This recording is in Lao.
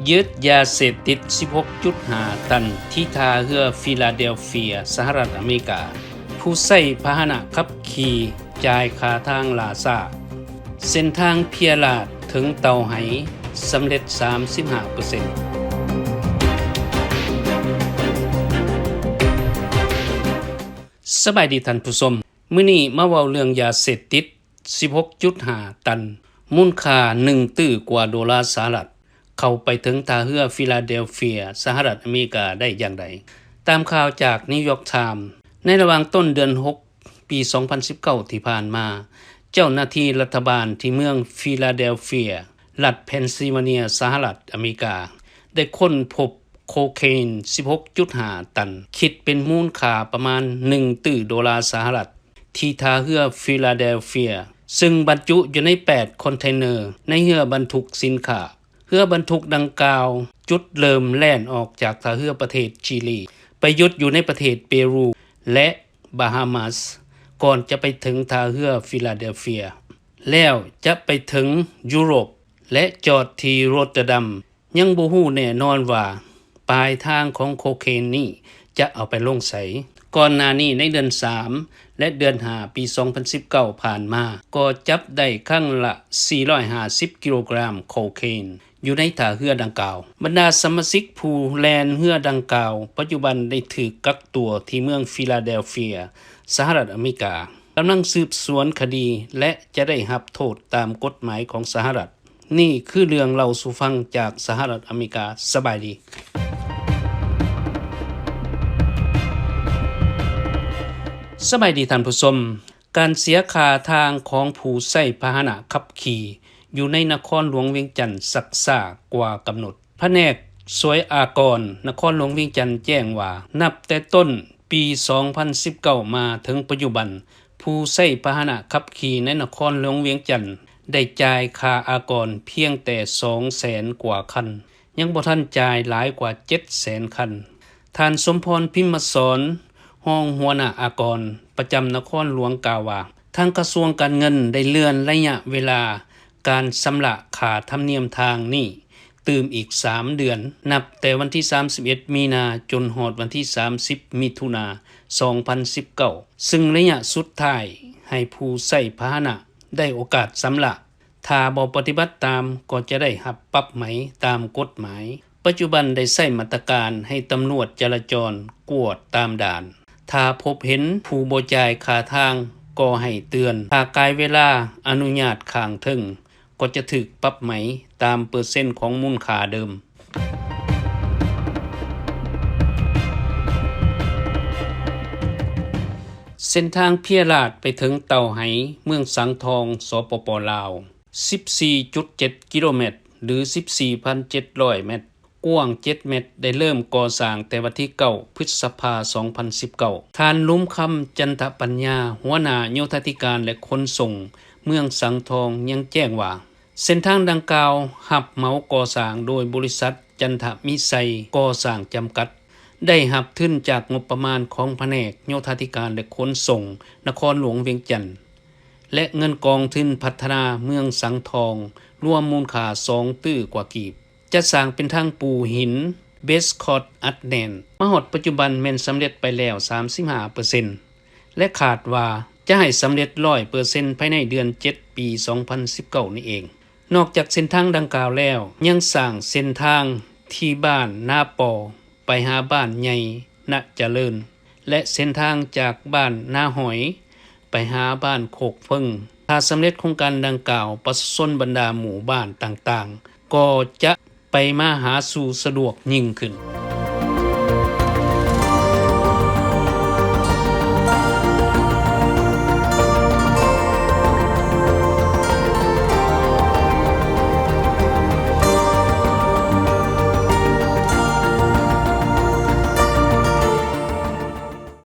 ຍຶດຢາເສບຕິດ ສິບຫົກຈຸດຫ້າ ຕັນ ທີ່ທ່າເຮືອຟີລາເດລເຟຍ ສະຫະລັດອາເມລິກາ. ຜູ້ໃຊ້ພາຫະນະຂັບຂີ່ຈ່າຍຄ່າທາງລ່າຊ້າ. ເສັ້ນທາງເພຍລາດເຖິງເຕົາໄຫສຳເລັດ ສາມສິບຫ້າເປີເຊັນ. ສະບາຍດີທ່ານຜູ້ຊົມ, ມື້ນີ້ມາເວົ້າເລື່ອງຢາເສບຕິດ ສິບຫົກຈຸດຫ້າ ຕັນ, ມູນຄ່າ ໜຶ່ງຕື້ກວ່າໂດລາສະຫະລັດ ເຂົ້າໄປເຖິງທ່າເຮືອຟີລາເດລເຟຍ ສະຫະລັດອາເມລິກາໄດ້ຢ່າງໃດ? ຕາມຂ່າວຈາກ New York Times, ໃນລະຫວ່າງຕົ້ນເດືອນຫົກ ປີສອງພັນສິບເກົ້າ ທີ່ຜ່ານມາ, ເຈົ້າໜ້າທີ່ລັດຖະບານທີ່ເມືອງຟີລາເດລເຟຍ ລັດເພນຊິລເວເນຍ ສະຫະລັດອາເມລິກາ ໄດ້ຄົ້ນພົບໂຄເຄນ ສິບຫົກຈຸດຫ້າ ຕັນ, ຄິດເປັນມູນຄ່າປະມານ ໜຶ່ງຕື້ໂດລາສະຫະລັດ ທີ່ທ່າເຮືອຟີລາເດລເຟຍ, ຊຶ່ງບັນຈຸຢູ່ໃນແປດຄອນເທນເນີໃນເຮືອບັນທຸກສິນຄ້າ. ເຮືອບັນທຸກດັ່ງກ່າວຈຸດເລີ່ມແລ່ນອອກຈາກທ່າເຮືອປະເທດຊີລີ, ໄປຢຸດຢູ່ໃນປະເທດເປຣູ ແລະ ບາຮາມາສ ກ່ອນຈະໄປເຖິງທ່າເຮືອຟີລາເດລເຟຍ, ແລ້ວຈະໄປເຖິງຢູໂຣບ ແລະ ຈອດທີ່ໂຣດເຕີດຳ. ຍັງບໍ່ຮູ້ແນ່ນອນວ່າປາຍທາງຂອງໂຄເຄນນີ້ຈະເອົາໄປລົງໃສ. ກ່ອນໜ້ານີ້ໃນເດືອນສາມ ແລະ ເດືອນຫ້າ ປີສອງພັນສິບເກົ້າ ຜ່ານມາ, ກໍຈັບໄດ້ຄັ້ງລະ ສີ່ຮ້ອຍຫ້າສິບ ກິໂລກຣາມໂຄເຄນ ຢູ່ໃນທ່າເຮືອດັ່ງກ່າວ. ບັນດາສະມາຊິກຜູ້ແລ່ນເຮືອດັ່ງກ່າວ ປັດຈຸບັນໄດ້ຖືກກັກຕົວທີ່ເມືອງຟີລາເດລເຟຍ ສະຫະລັດອາເມລິກາ, ກຳລັງສືບສວນຄະດີ ແລະ ຈະໄດ້ຮັບໂທດຕາມກົດໝາຍຂອງສະຫະລັດ. ນີ້ຄືເລື່ອງເລົ່າສູ່ຟັງຈາກສະຫະລັດອາເມລິກາ. ສະບາຍດີ. ສະບາຍດີທ່ານຜູ້ຊົມ. ການເສຍຄ່າທາງຂອງຜູ້ໃຊ້ພາຫະນະຂັບຂີ່ຢູ່ໃນນະຄອນຫຼວງວຽງຈັນຊັກຊ້າກວ່າກຳນົດ. ພະແນກສວຍອາກອນນະຄອນຫຼວງວຽງຈັນແຈ້ງວ່າ, ນັບແຕ່ຕົ້ນປີສອງພັນສິບເກົ້າມາເຖິງປັດຈຸບັນ, ຜູ້ໃຊ້ພາຫະນະຂັບຂີ່ໃນນະຄອນຫຼວງວຽງຈັນໄດ້ຈ່າຍຄ່າອາກອນພຽງແຕ່ສອງແສນກວ່າຄັນ, ຍັງບໍ່ທັນຈ່າຍຫຼາຍກວ່າເຈັດແສນຄັນ. ທ່ານ ສົມພອນ ພິມມະສອນ, ຮອງຫົວໜ້າອາກອນປະຈຳນະຄອນຫຼວງ ກ່າວວ່າ ທາງກະຊວງການເງິນໄດ້ເລື່ອນໄລຍະເວລາການຊຳລະຄ່າທຳນຽມທາງນີ້ ຕື່ມອີກສາມເດືອນ, ນັບແຕ່ວັນທີສາມສິບເອັດມີນາຈົນຮອດວັນທີສາມສິບມິຖຸນາ ສອງພັນສິບເກົ້າ, ຊຶ່ງໄລຍະສຸດທ້າຍໃຫ້ຜູ້ໃຊ້ພາຫະນະໄດ້ໂອກາດຊຳລະ. ຖ້າບໍ່ປະຕິບັດຕາມກໍຈະໄດ້ຮັບປັບໃໝຕາມກົດໝາຍ. ປັດຈຸບັນໄດ້ໃຊ້ມາດຕະການໃຫ້ຕຳຫຼວດຈະລາຈອນກວດຕາມດ່ານ. ຖ້າພົບເຫັນຜູ້ບໍ່ຈ່າຍຄ່າທາງກໍໃຫ້ເຕືອນ. ຖ້າກາຍເວລາອະນຸຍາດຂ້າງເທິງ ກໍຈະຖືກປັບໃໝຕາມເປີເຊັນຂອງມູນຄ່າເດີມ. ເສັ້ນທາງເພຍລາດໄປເຖິງເຕົາໄຫ ເມືອງສັງທອງ ສປປ ລາວ ສິບສີ່ຈຸດເຈັດກິໂລແມັດ ຫຼື ສິບສີ່ພັນເຈັດຮ້ອຍແມັດ, ກວ້າງເຈັດແມັດ, ໄດ້ເລີ່ມກໍ່ສ້າງແຕ່ວັນທີເກົ້າ ພຶດສະພາ ສອງພັນສິບເກົ້າ. ທ່ານ ຫຼຸມຄຳ ຈັນທະປັນຍາ, ຫົວໜ້າໂຍທາທິການ ແລະ ຂົນສົ່ງເມືອງສັງທອງ ຍັງແຈ້ງວ່າ ເສັ້ນທາງດັ່ງກ່າວຮັບເໝົາກໍ່ສ້າງໂດຍບໍລິສັດ ຈັນທະມິໄຊ ກໍ່ສ້າງ ຈຳກັດ, ໄດ້ຮັບທຶນຈາກງົບປະມານຂອງພະແນກໂຍທາທິການ ແລະ ຂົນສົ່ງນະຄອນຫຼວງວຽງຈັນ ແລະ ເງິນກອງທຶນພັດທະນາເມືອງສັງທອງ ລວມມູນຄ່າສອງຕື້ກວ່າກີບ. ຈະສ້າງເປັນທາງປູຫີນ ເບສຄອດ ອັດແໜ້ນ. ມາຮອດປັດຈຸບັນແມ່ນສຳເລັດໄປແລ້ວສາມສິບຫ້າເປີເຊັນ ແລະ ຄາດວ່າຈະໃຫ້ສຳເລັດຮ້ອຍເປີເຊັນພາຍໃນເດືອນເຈັດ ປີສອງພັນສິບເກົ້ານີ້ເອງ. ນອກຈາກເສັ້ນທາງດັ່ງກ່າວແລ້ວ, ຍັງສ້າງເສັ້ນທາງທີ່ບ້ານນາປໍ ໄປຫາບ້ານໃຫຍ່ນະຈະເລີນ ແລະ ເສັ້ນທາງຈາກບ້ານນາຫອຍໄປຫາບ້ານໂຄກເຜິ້ງ. ຖ້າສຳເລັດໂຄງການດັ່ງກ່າວ, ປະຊາຊົນບັນດາໝູ່ບ້ານຕ່າງໆ ກໍຈະໄປມາຫາສູ່ສະດວກຍິ່ງຂຶ້ນ.